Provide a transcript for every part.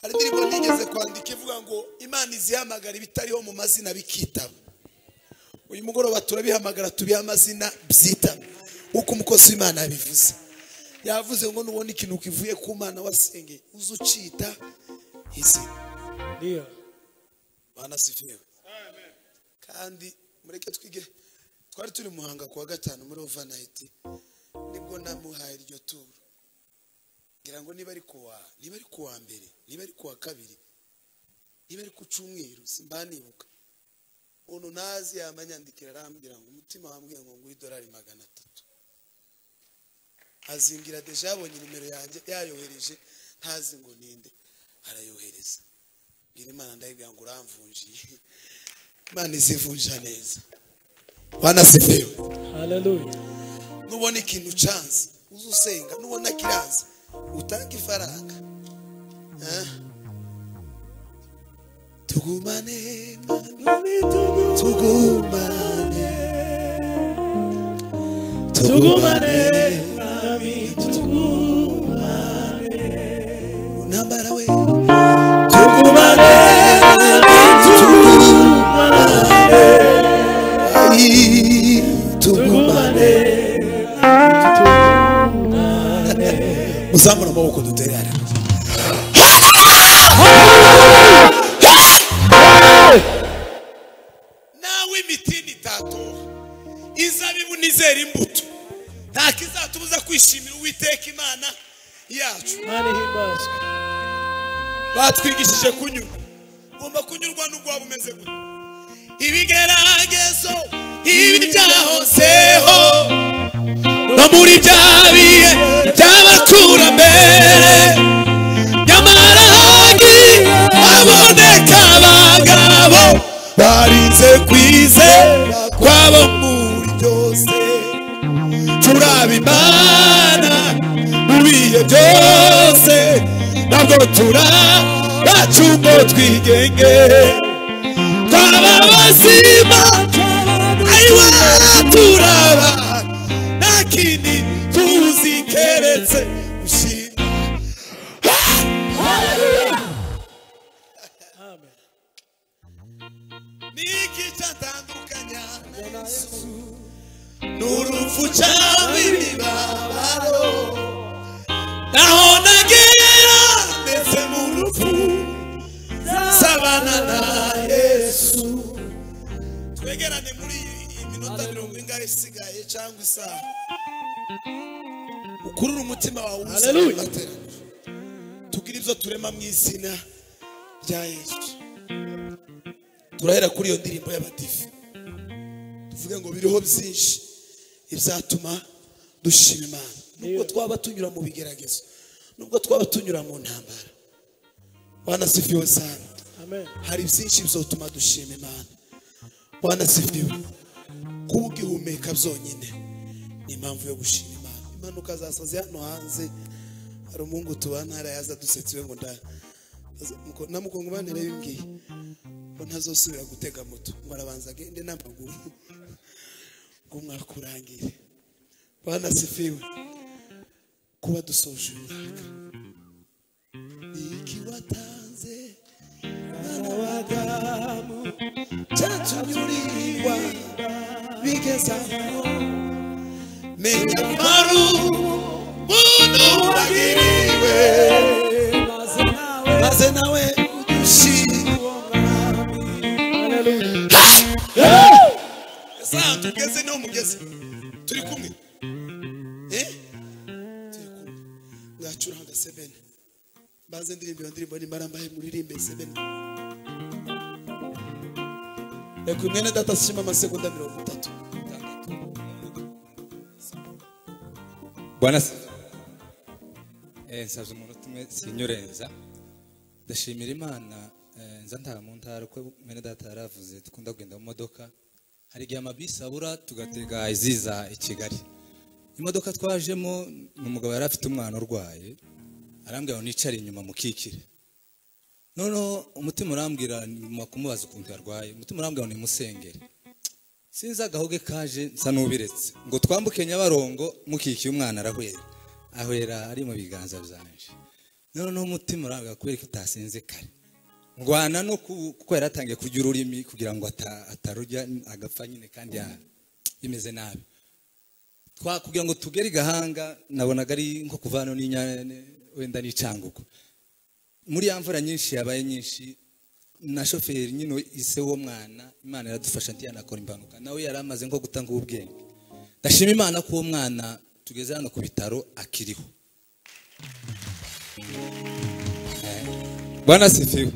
Hari indirimbo nigeze kwandika ivuga ngo Imana izihamagara ibitariho mu mazina bikitaba. Uyu mugoroba turabihamagara tubiha amazina byitaba. Uko umukozi w'Imana yabivuze. Yavuze ngo nubona ikintu kivuye ku Mana wasengeye uzucita izina. Ndio. Bwana sifiwe. Amen. Kandi mureke twige, twari turi Muhanga kuwa gatanu muri overnight, nibwo namuhaye iryo turo. Ngira ngo niba ari kuwa, niba ari kuwa mbere, niba ari kuwa kabiri, niba ari ku cyumweru simbanibuka. Uno nazi yamanyandikira arambwira ngo umutima wambwiye ngo nguhe $300. Azimbwira deja yabonye nimero yanjye yayohereje, ntazi ngo ninde arayohereza. Ngira Imana ndayibwira ngo uramvunjiye. Imana izivunja neza. Bwana sifiwe. Hallelujah. Nubona ikintu chance uzusenga, nubona kiranze utanga ifaranga. Tugumane, tugumane, tugumane, mami, tugumane. Unambara we. Tugumane, tugumane, tugumane, tugumane. Uzamura amaboko dutere hariya. Nawe imitini itatoha, izabibu nizera imbuto, nta kizatubuza kwishimira Uwiteka Imana yacu. Batwigishije kunyurwa, ugomba kunyurwa n'ubwo waba umeze gute. Ibigeragezo ibi byahozeho no muri bya bihe by'abakurambere, nyamara hagiye haboneka abagabo barinze kwizera kwabo muri byose. Turaba Imana mu bihe byose, ntabwo turabacu ngo twigenge. Twaba bazima ayiwa turaba, nta kindi tuzi keretse gushima. Amen. Niki cyatandukanya na Yesu n'urupfu cyangwa imibabaro, naho nagera ndetse mu rupfu sabana na Yesu. Twegerane muri iyi minota mirongo ingahe isigaye cyangwa isaha, ukurure umutima wawe Hallelujah. Tugire ibyo turema mu izina rya Yesu. Turahera kuri iyo ndirimbo y'abadive, tuvuge ngo biriho byinshi ibyatuma dushima Imana. Nubwo twaba tunyura mu bigeragezo, nubwo twaba tunyura mu ntambara, Bwana sifiwe sana. Amen. Hari byinshi bizotuma dushima Imana. Bwana sifiwe. Kuba ugihumeka byonyine ni impamvu yo gushima Imana. Impanuka zasaze hano hanze, hari umuhungu tubana hariya yaza dusetse we ngo nda namukongomani yabimbwiye ngo ntazosubira gutega moto, ngo arabanza agende n'amaguru ngo umwaka urangire. Bwana sifiwe. Kuba dusoje uyu mwaka, niki watanze mwana wa Adamu cyatumye urirwa bigeze aho? Menya ko ari ubuntu wagiriwe, maze nawe udushime. Ese ahantu tugeze niho mugeze, turi kumwe, turi kumwe. Mwacuranga sebene, banze ndirimbo iyo ndirimbo nimara mbahe muririmbe sebene. Reka mwene data ashima amasegonda 30. Bwana nsabye umunota umwe sinyurenza. Ndashimira Imana. Nza ntaha mu ntara uko mwene data yaravuze, dukunda kugenda mu modoka. Hari igihe amabisi abura tugatega iziza i Kigali. Imodoka twajemo ni umugabo yari afite umwana urwaye, arambwira ngo nicare inyuma mukikire. Noneho umutima urambwira nyuma kumubaza ukuntu yarwaye, umutima urambwira ngo nimusengere. Sinzi agahoge kaje nsa n'ubiretse ngo twambuke Nyabarongo mukikiye umwana arahwera, ahwera ari mu biganza byanje. None umutima uranga kubera ko utasenze kare. Ngwana no kuko yaratangiye kurya ururimi kugira ngo atarujya agapfa nyine kandi bimeze nabi. Twa kugira ngo tugere Gahanga nabonaga ari nko kuvano n'inyane wenda n'icanguko. Muri ya mvura nyinshi yabaye nyinshi na shoferi nyine ise wo mwana Imana yaradufasha ntiyanakora impanuka nawe yaramaze nko gutanga ubwenge. Ndashima Imana ko uwo mwana tugeze hano ku bitaro akiriho. Bwana sifiwe.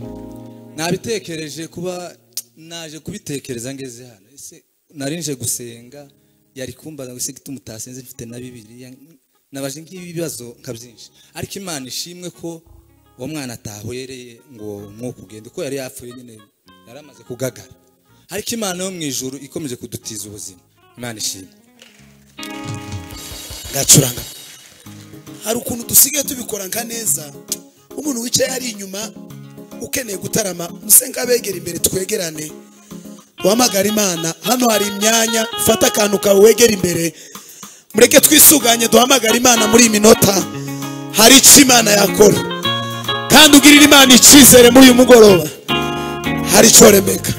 Nabitekereje kuba naje kubitekereza ngeze hano. Ese narinje gusenga yari kumbaza ngo ese gitumutasenze mfite na Bibiliya nabaje nk'ibibazo nka byinshi. Ariko Imana ishimwe ko uwo mwana atahwereye ngo mwuko ugende ko yari yapfuye nyine yaramaze kugagara. Ariko Imana yo mu ijuru ikomeje kudutiza ubuzima. Imana ishimwe. Ngacuranga. Hari ukuntu dusigaye tubikora nka neza. Umuntu wicaye ari inyuma ukeneye gutarama musenga abegera imbere twegerane duhamagara Imana. Hano hari imyanya, fata akantu kawe wegera imbere, mureke twisuganye duhamagara Imana muri iyi minota. Hari icyo Imana yakora kandi ugirira Imana icyizere muri uyu mugoroba, hari icyo remeka.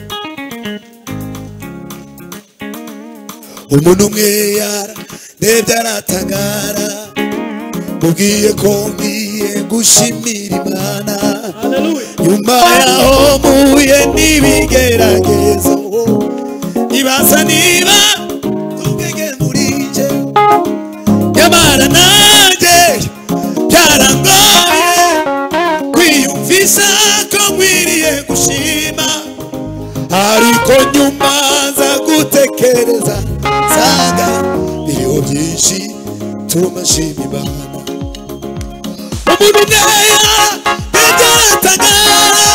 Umuntu umwe yararebye aratangara, mubwiye ko ngiye gushimira Imana. Nyuma yaho mpuye n'ibigeragezo, ibaza niba ubwenge muri nje, nyamara nanjye byarangoye kwiyumvisha ko nkwiriye gushima. Ariko nyuma nza gutekereza nsanga biriho byinshi tuma nshima Imana. Umuntu umwe yaratangara,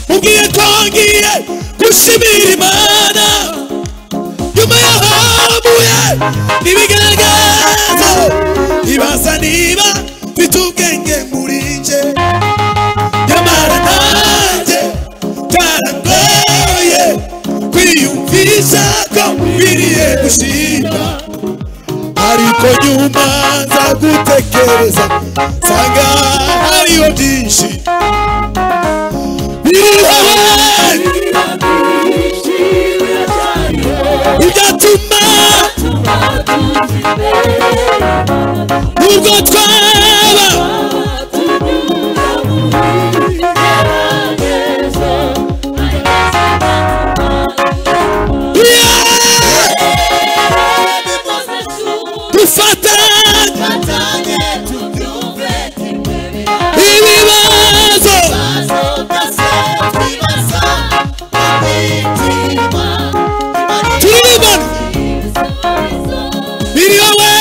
mubwiye ko ngiye gushimira Imana. Nyuma yaho mpuye n'ibigaragaza, ibaza niba mfite ubwenge muri nje, nyamara nanjye byarangoye kwiyumvisha ko nkwiriye gushima. Ariko nyuma nza gutekereza nsanga hariho byinshi biriho ibyatuma nubwo twaba dufatanye ibibazo turibona biriho we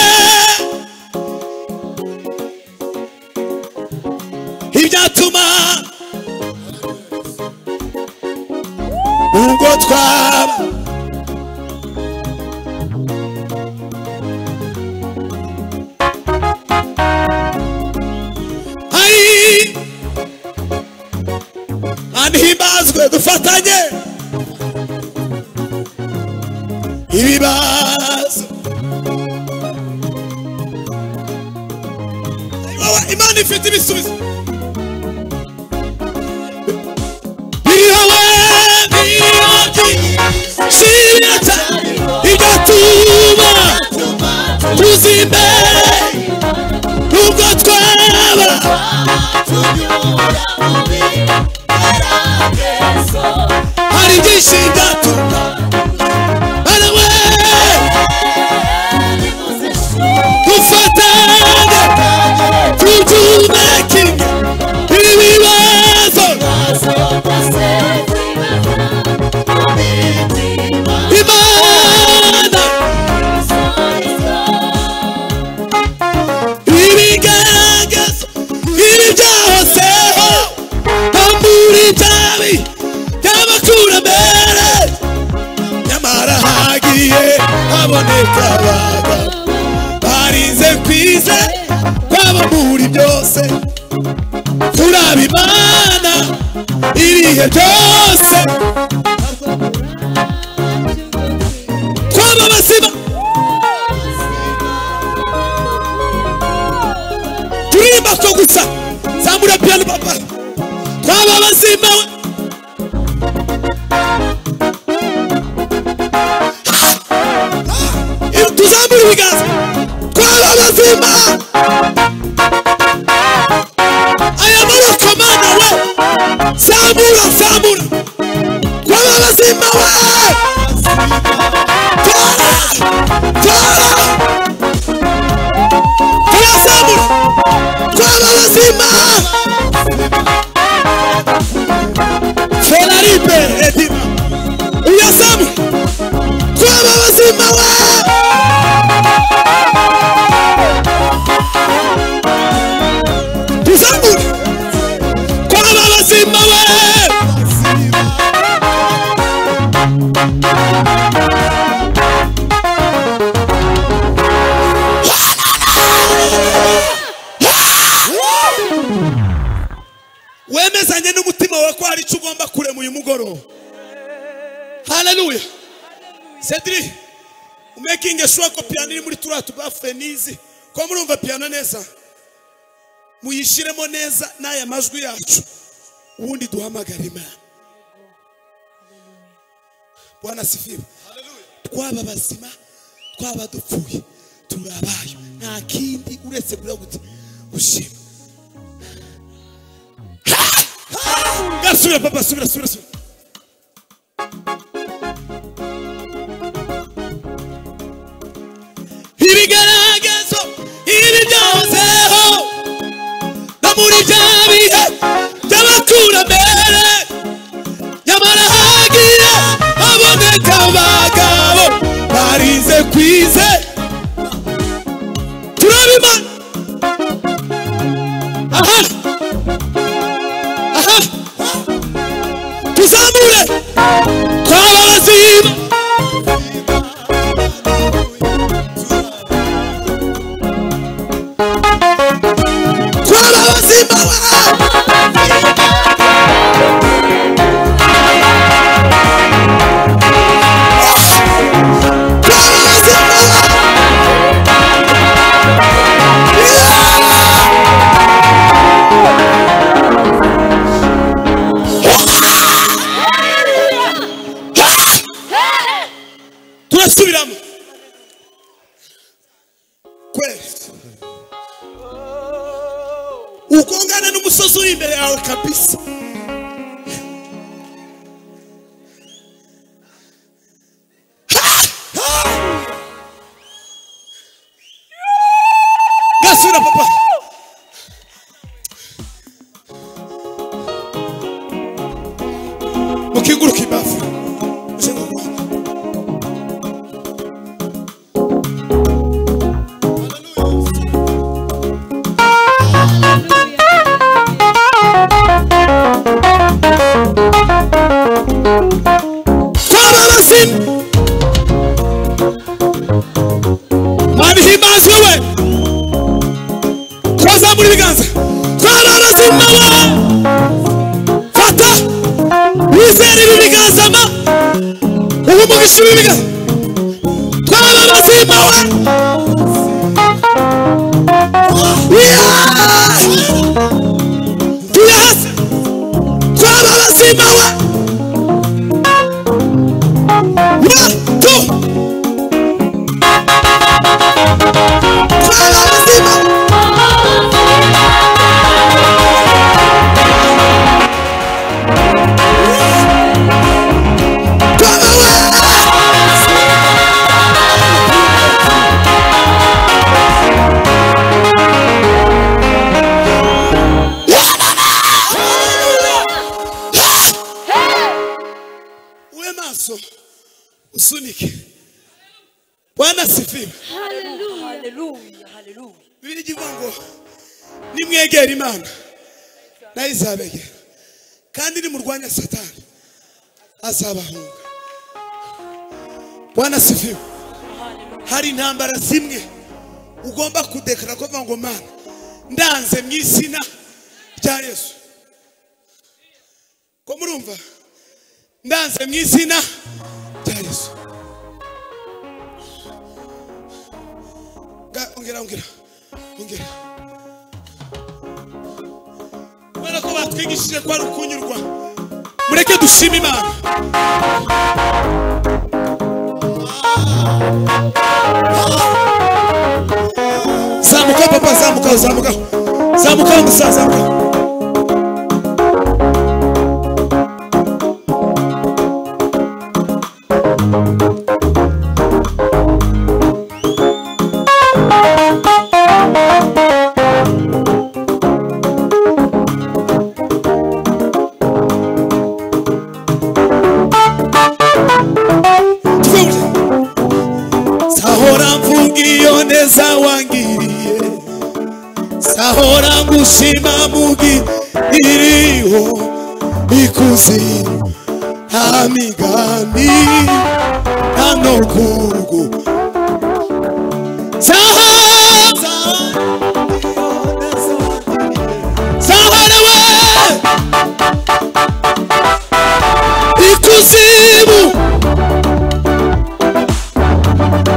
ibyatuma nubwo twaba anihimbazwe dufatanye ibibazo. Imana ifite ibisubizo biriho we biriho byinshi ibyatuma tuza imbere nubwo twaba hari byinshi byatuma we dufatane tubyume kimwe ibibazo Imana ibigaragaza ibi byahozeho no muri byabi by'abakurambere, nyamara hagiye haboneka abagabo barinze kwize kwabo muri byose. Turaba Imana ibihe byose, twaba bazima turirimba ko gusa papa. Twaba bazima we. Tuzamura ibiganza. Twaba bazima. Aya maboko mana we. Zamura, zamura. Twaba bazima we. Tora, tora. Tuyazamura. Twaba bazima. Felaripe edima. Uyazamura. Twaba bazima we. Tuzamura. Twaba bazima we. Wemezanye n'umutima wawe ko hari icyo ugomba kurema uyu mugoroba. Haleluya. Cedric, umaking sure ko piano iri muri turiya tubafenizi, ko murumva piano neza, muyishiremo neza n'aya majwi yacu, ubundi duhamagara Imana. Bwana asifiwe. Twaba bazima, twaba dupfuye, turabayo. Nta kindi uretse gushima. Gasubira papa, subira, subira, subira. Ibigaragazo ibi byahozeho no muri bya bihe by'abakurambere, nyamara hagiye haboneka abagabo barize kwize. Turabimana. Aha, aha, tuzamure. Twaba bazima. Twaba bazima we. Twaba bazima we. Turasubiramo kweli. Ugongana n'umusozi uri imbere yawe kabisa. Gasubira papa. Mukinguruka imbavu. Twaba bazima. Mana ihimbazwe we. Twazamura ibiganza. Twaba bazima we. Fata. Wizere ibi biganza ma. Ubu umugisha ibi biganza. Twaba bazima we. Yeah! Tuyahase. Twaba bazima we. 1, 2. Twaba bazima. Twaba we. Uwe maso usunike. Bwana asifiwe. Haleluya. Haleluya. Bibiliya ivuga ngo nimwegera Imana nayo izabegera, kandi nimurwanya Satani azabahunga. Bwana asifiwe. Hari intambara zimwe ugomba kudekara ko ngo Mana ndanze mu izina rya Yesu. Ko murumva? Ndanze mu izina rya Yesu. Ongera, ongera, ongera. Kubera ko Batwigishije ko ari ukunyurwa. Mureke dushime Imana. Zamuka papa, zamuka, zamuka. Zamuka musaza, zamuka. Sahora ngushima mugi iriho ikuzimu nta migani nta no kugu Sahara we ikuzimu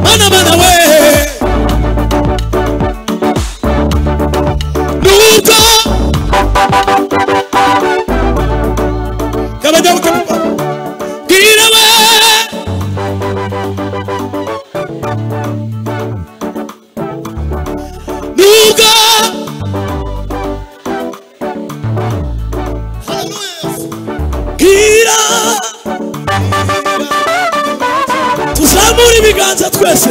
mana mana we Tuzamura ibiganza twese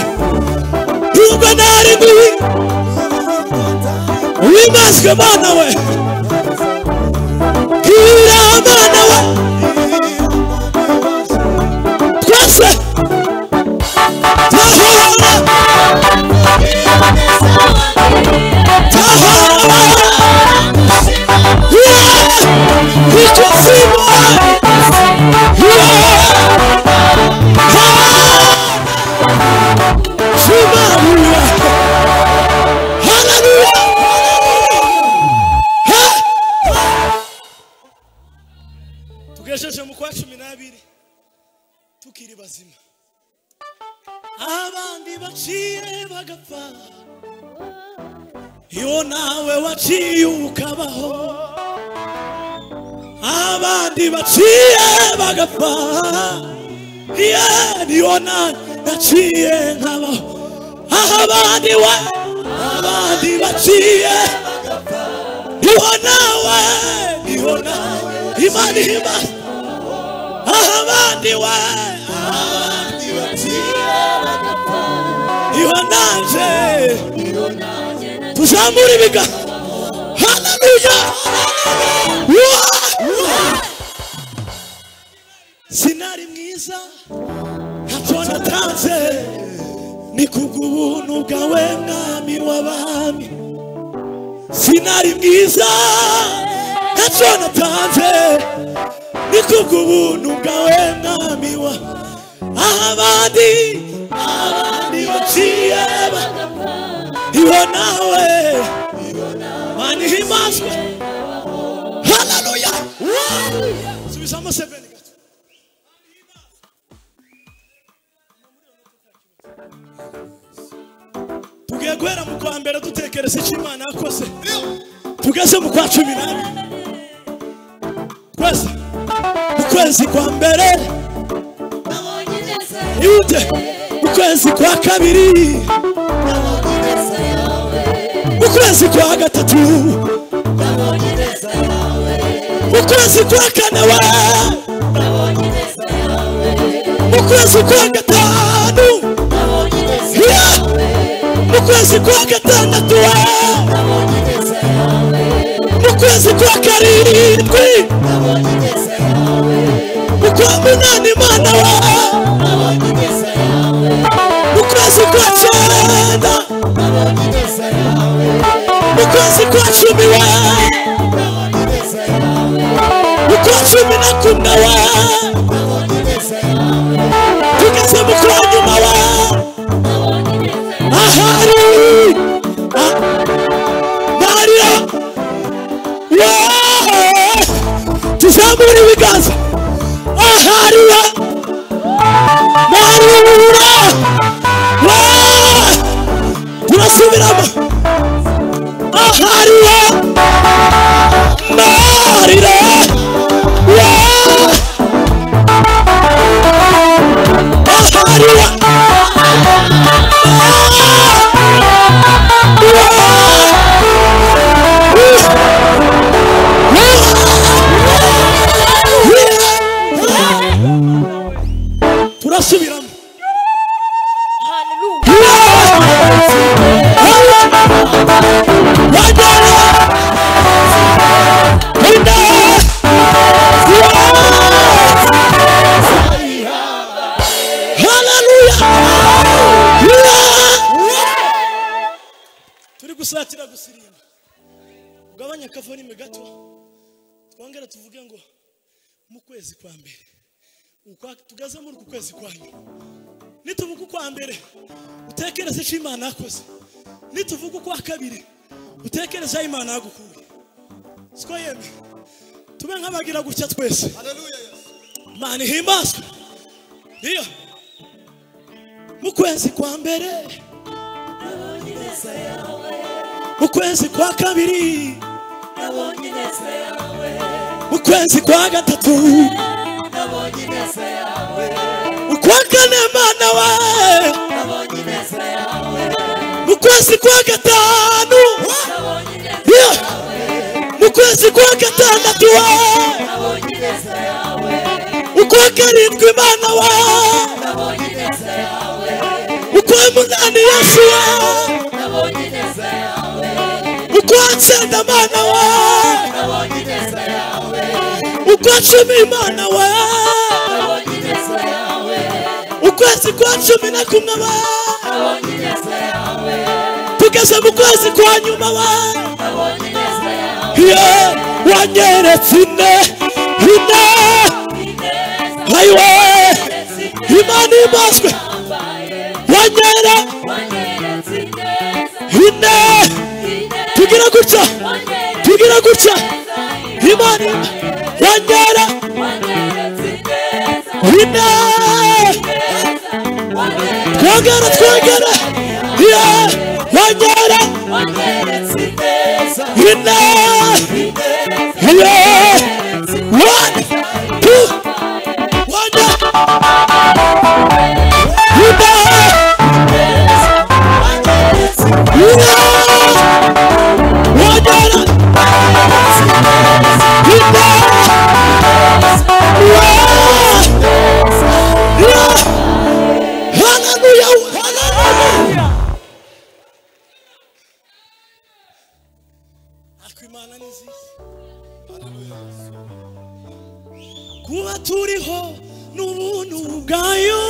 nubwo ntari nguhi wimazwe mana we kira mana we twese tahora tahora ikuzimu Tugesheje mu kwa 12 tukiri bazima abandi baciye bagapfa iyo nawe waciye ukabaho abandi baciye bagapfa iyo nawe naciye nkabaho abandi we abandi baciye bagapfa iyo nawe iyo nawe imani imani abandi we abandi baciye bagapfa iyo nanje tuzamura ibiganza haleluya. Sinari mwiza ntacyo natanze ni kubw'ubuntu bwawe mwami w'abami. Sinari mwiza ntacyo natanze ni kubw'ubuntu bwawe mwami wa abandi abandi baciye iyo nawe mani himaswe haleluya. Subizamo 7 gato. Tugiye guhera mu kwa mbere dutekereza icyo Imana yakoze tugeze mu kwa 12 twese mu kwezi kwa mbere ihute mu kwezi kwa kabiri mu kwezi kwa gatatu mu kwezi kwa kane we mu kwezi kwa gatanu mu kwezi kwa gatandatu we mu kwezi kwa karindwi mu kwa munani mana we mu kwezi kwa cyenda mu kwezi kwa 10 we mu kwa 11 we tugeze mu kwa nyuma we ahari Maria tuzamura ibiganza ahari Maria turasubiramo ahari Maria Twongere tuvuge ngo mu kwezi kwa mbere, tugaze muri uku kwezi kwanyu. Nituvuga ukwa mbere utekereze icyo Imana yakoze, nituvuga ukwa kabiri utekereze aho Imana yagukuye. Siko yemwe, tube nk'abagira gutya twese. Imana ihimbazwe. Iyo mu kwezi kwa mbere, mu kwezi kwa kabiri, mu kwezi kwa gatatu, ukwa kane Mana we, mu kwezi kwa gatanu, mu kwezi kwa gatandatu we, ukwa karindwi Mana we, ukwa munani Yesu we, ukwa cyenda Mana we, ukwa cumi Mana we, ukwezi kwa 11 we, tugeze mu kwezi kwa nyuma we, wanyeretse ine ine, ayiwe Imana imbazwe, wanyere ine, tugira gutya, tugira gutya, Imana wanyere ine, twongere twongere, wanyere ine, 1 2 1 Kuba turiho n'ubuntu bwayo,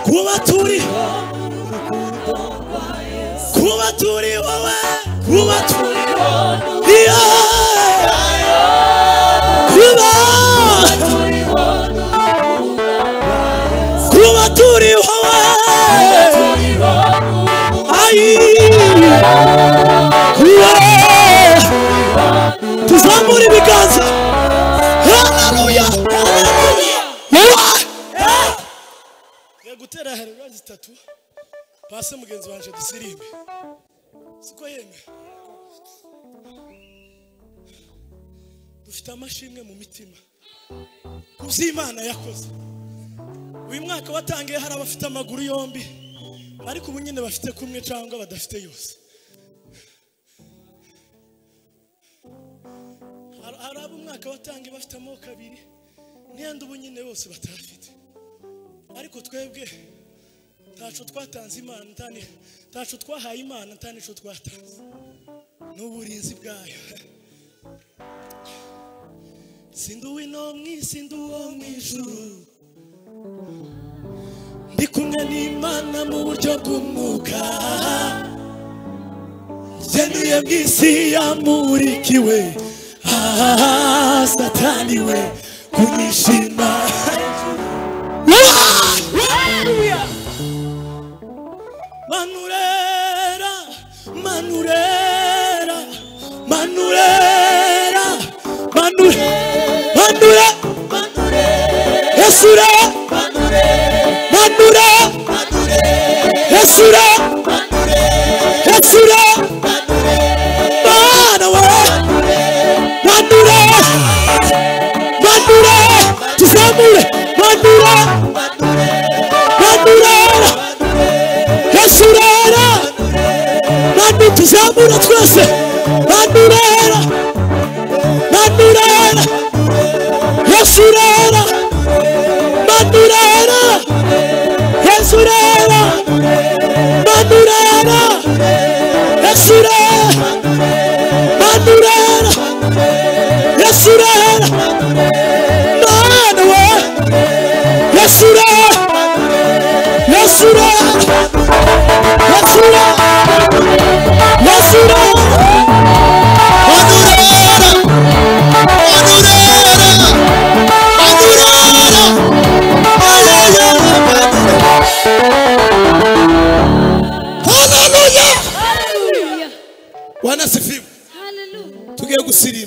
kuba turiho, kuba turiho we, kuba turiho, kuba turiho we, ayi, kuba tuzamura ibiganza. Hallelujah. Gutera haleluya zitatu pase mugenzi wanje dusirimbe. Siko yemwe, dufite amashimwe mu mitima kuby'Imana yakoze. Uyu mwaka watangiye hari abafite amaguru yombi, ariko ubu nyine bafite kumwe cyangwa badafite yose. Hari abo umwaka watangiye bafite amoko abiri, n'iyandi ubu nyine bose batafite. Ariko twebwe ntaco twatanze Imana, ntaco twahaye Imana, nta nico twatanze, n'uburinzi bwayo. Sinduwe no mw'isi, nduwo mw'ijuru, ndi kumwe n'Imana mu buryo bw'umwuka. Ngenuye mw'isi yamurikiwe, Satani we kunyishima. Manurera, manurera, manurera, manure, manure, Yesura, manure, Yesura, Yesura, Mana we, manure, manure, tuzamure, manure, manurera, Yesurera, manu tuzamura twese, manurera, manurera, Yesurera, manurera, Yesurera, manurera, Yesurera, manurera, Yesurera, Mana we, Yesurera, Yesurera, Yesura, Yesura, Manurera,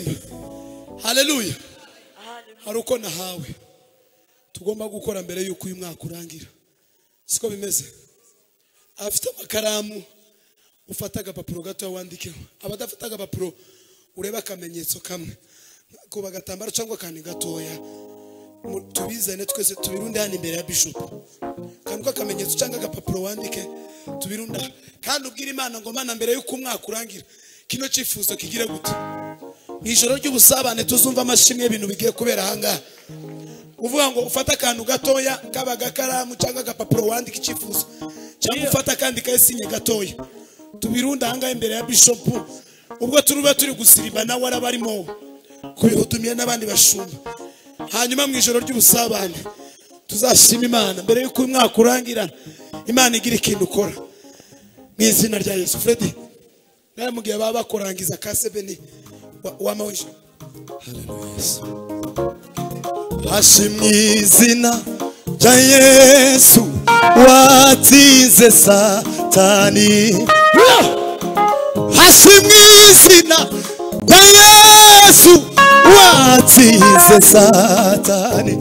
Turirimba. Haleluya. Hari uko nahawe tugomba gukora mbere yuko uyu mwaka urangira. Siko bimeze. Afite amakaramu, ufata agapapuro gato wandikeho. Abadafata agapapuro ureba akamenyetso kamwe kuba agatambaro cyangwa akantu gatoya, tubizane twese tubirunde hano imbere ya bishop. Kantu k'akamenyetso cyangwa agapapuro wandike tubirunda, kandi ubwira Imana ngo Mana mbere yuko umwaka urangira kino cyifuzo kigire gute. Mu ijoro ry'ubusabane tuzumva amashimwe y'ibintu bigiye kubera ahangaha. Uvuga ngo ufata akantu gatoya kaba agakaramu cyangwa agapapuro wandike icyifuzo, cyangwa ufata akandi kayisinye gatoya, tubirunda ahangaha imbere ya bishop. Ubwo turuba turi gusiriba nawe arabarimo kubihutumiye n'abandi bashumba. Hanyuma mu ijoro ry'ubusabane tuzashima Imana mbere yuko umwaka urangira. Imana igira ikintu ukora mu izina rya Yesu. Freddy nawe mugihe baba bakurangiza ka 7 wa mawisha. Haleluya Yesu. Hashimwe izina rya Yesu watsinze Satani. Hashimwe izina rya Yesu watsinze Satani.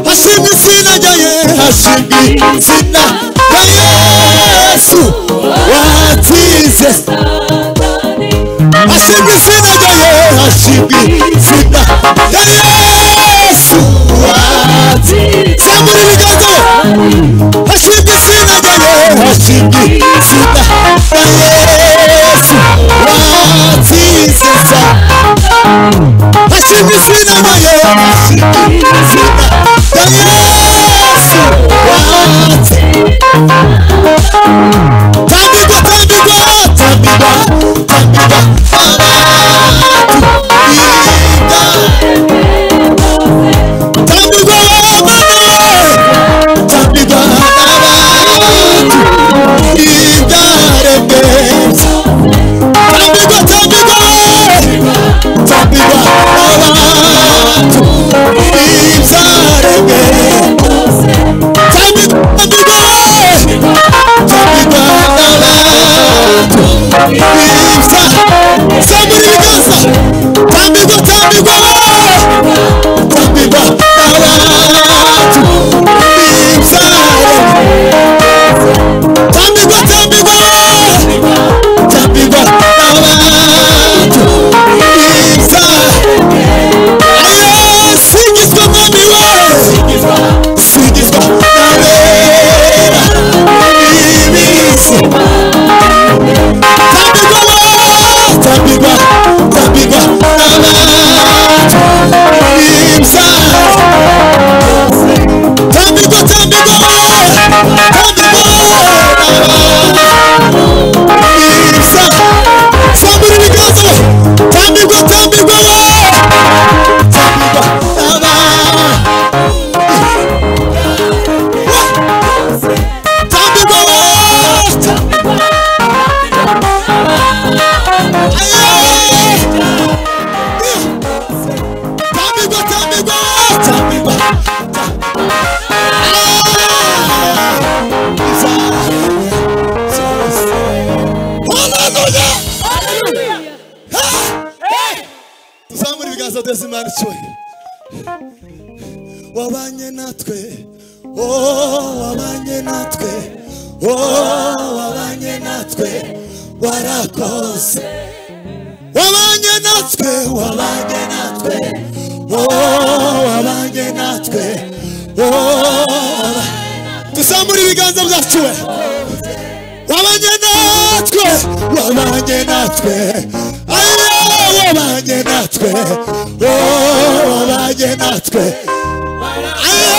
Hashimwe izina rya Yesu. Hashimwe izina rya Yesu watsinze Satani. Hashimwe izina rya Yesu. Hashimwe izina rya Yesu watsinze. Zamura ibiganza. Hashimwe izina rya Yesu. Hashimwe izina rya Yesu watsinze Satani. Hashimwe izina rya Yesu. Hashimwe izina rya Yesu watsinze. Tambigwa, tambigwa, tambigwa, tambigwa abantu ibya. Tambigwa Mana, tambigwa abantu ibyaremwe. Tambigwa, tambigwa, tambigwa abantu ibyaremwe. Tambigwa, tambigwa, tambigwa abantu ibya. Zamura ibiganza. Tambigwa, tambigwa, tambigwa abantu ibyaremwe. Tambigwa, tambigwa, tambigwa abantu ibyaremwe. Aye, singizwa Mwami we, singizwa n'abera ibisi. Tambigwa, tambigwa, tambigwa n'abantu ibyaremwe. Tambigwa, tambigwa, tambigwa n'abantu ibyaremwe. Zamura ibiganza. Tambigwa, tambigwa, tambigwa n'abantu. Tambigwa, tambigwa, tambigwa, tambigwa. Haleluya. Tuzamura ibiganza byose Imana icyubahiro. Wabanye natwe, oh wabanye natwe, oh wabanye natwe, warakoze. Wabanye natwe, wabanye natwe, oh wabanye natwe, oh. Tuzamura ibiganza byacu we. Wabanye natwe, wabanye natwe, aye wabanye natwe, oh wabanye natwe, aye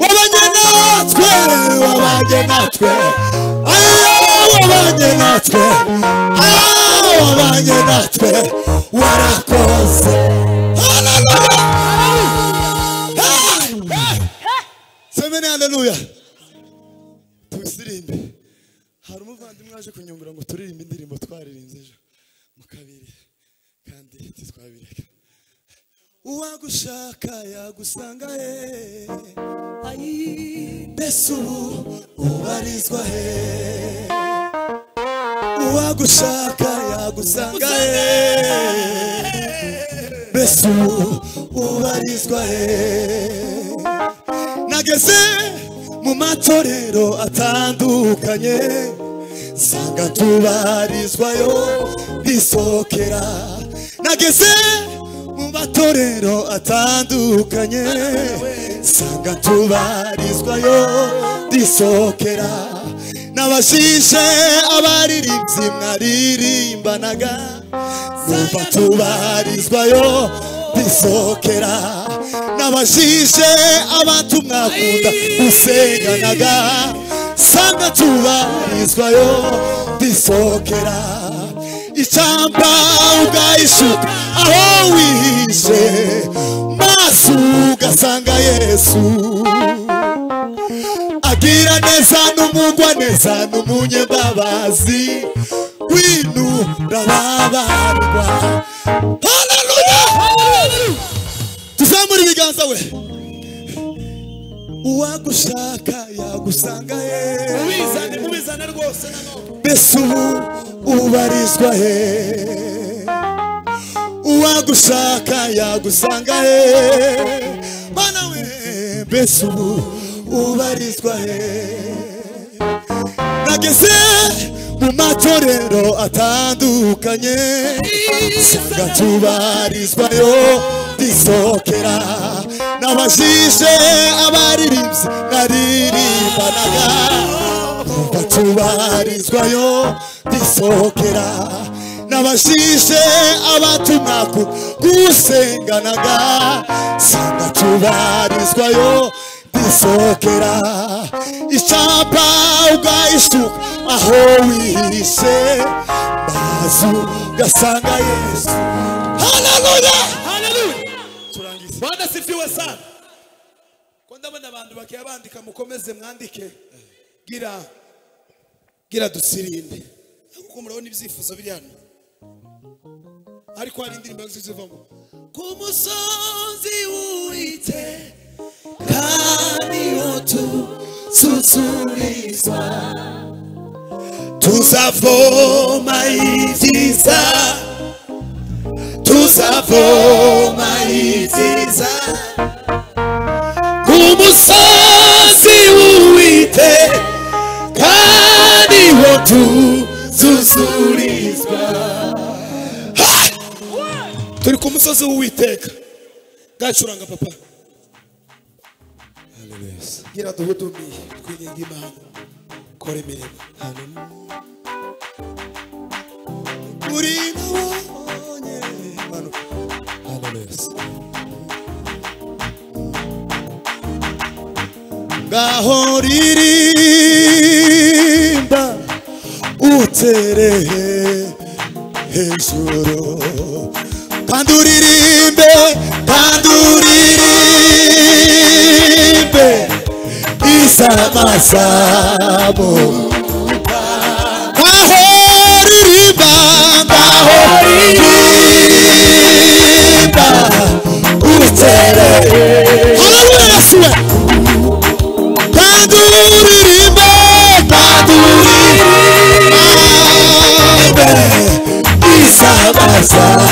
wabanye natwe, wabanye natwe, aye wabanye natwe, aye wabanye natwe, warakoze. Haleluya. Semene haleluya. Tusirimbe. Hari umuvandimwe waje kunyungura ngo turirimbe indirimbo twaririmbye ejo mu kabiri kandi titwabireka. Uwagushaka yagusanga he, ayi mbese ubu ubarizwa he? Uwagushaka yagusanga he, Mbese ubarizwa he? Nageze mu matorero atandukanye, sanga tubarizwayo bisokera. Nageze mu matorero atandukanye, sanga tubarizwayo disokera. Nabashishe abaririmbyi mwaririmbanaga, numva tubarizwayo disokera. Nabashishe abantu mwakunda gusenganaga, sanga tubarizwayo disokera. Icyamba ugayishuka aho wihishe, maso ugasanga Yesu. Agira neza n'umugwa neza n'umunyembabazi, winu rababarwa. Haleluya! Tuzamura ibiganza we. Uwagushaka yagusanga he? Mubizane, mubizane rwose nanone. Mbese ubu ubarizwa he? Uwagushaka yagusanga he? Mana we, mbese ubu ubarizwa he? Nageze mu matorero atandukanye, sanga tubarizwayo disokera. Nabajije abaririmbyi naririmbanaga, numva tubarizwayo disokera. Nabajije abatumwaku gusenganaga, sanga tubarizwayo disokera. Icyapa ugayishuka aho wihishe, mazu ugasanga Yesu. Haleluya! Haleluya! Turangize. Bwana sifiwe sana. Ko ndabona abantu bakiye bandika, mukomeze mwandike. Gira dusirinde. Kuko murabona ibyifuzo biri hano. Ariko hari indirimbo zizivamo. Ku musozi w'Uwiteka niho tuzurizwa, tuzavoma ibyiza, tuzavoma ibyiza. Ku musozi w'Uwiteka niho tuzurizwa. Turi ku musozi w'Uwiteka. Gacuranga papa. Gira duhudumiye twinginga Imana kora imirimo. Uri nabonye manuka. Haleluya. Ngaho ririmba utere hejuru, kandi uririmbe, kandi uririmbe izamazamu. Ngaho ririmba, ngaho ririmba utere. Haleluya Yesu we. Kandi uririmbe, kandi uririmbe izamazamu.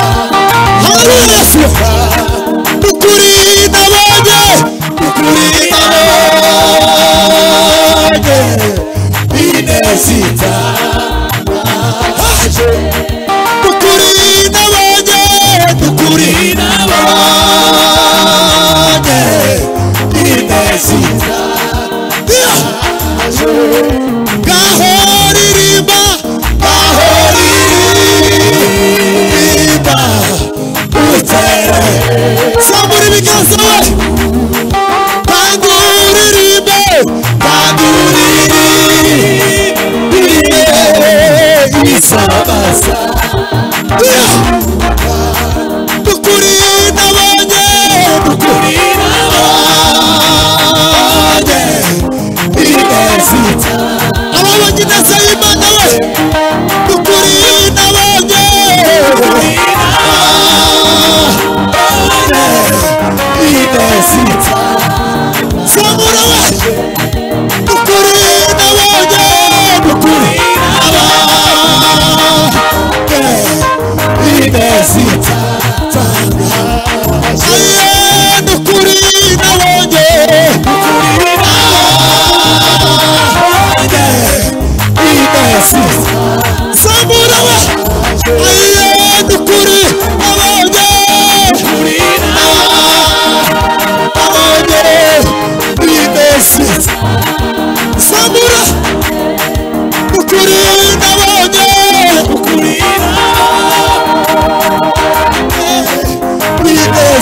Haleluya Yesu we. Ukuri nabonye, ukuri nabonye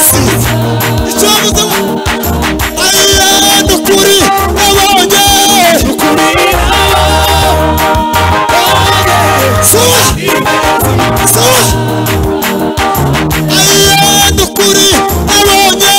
Nziza icyo wavuze ayiye nukuri nabonye sawa sawa ayiye nukuri nabonye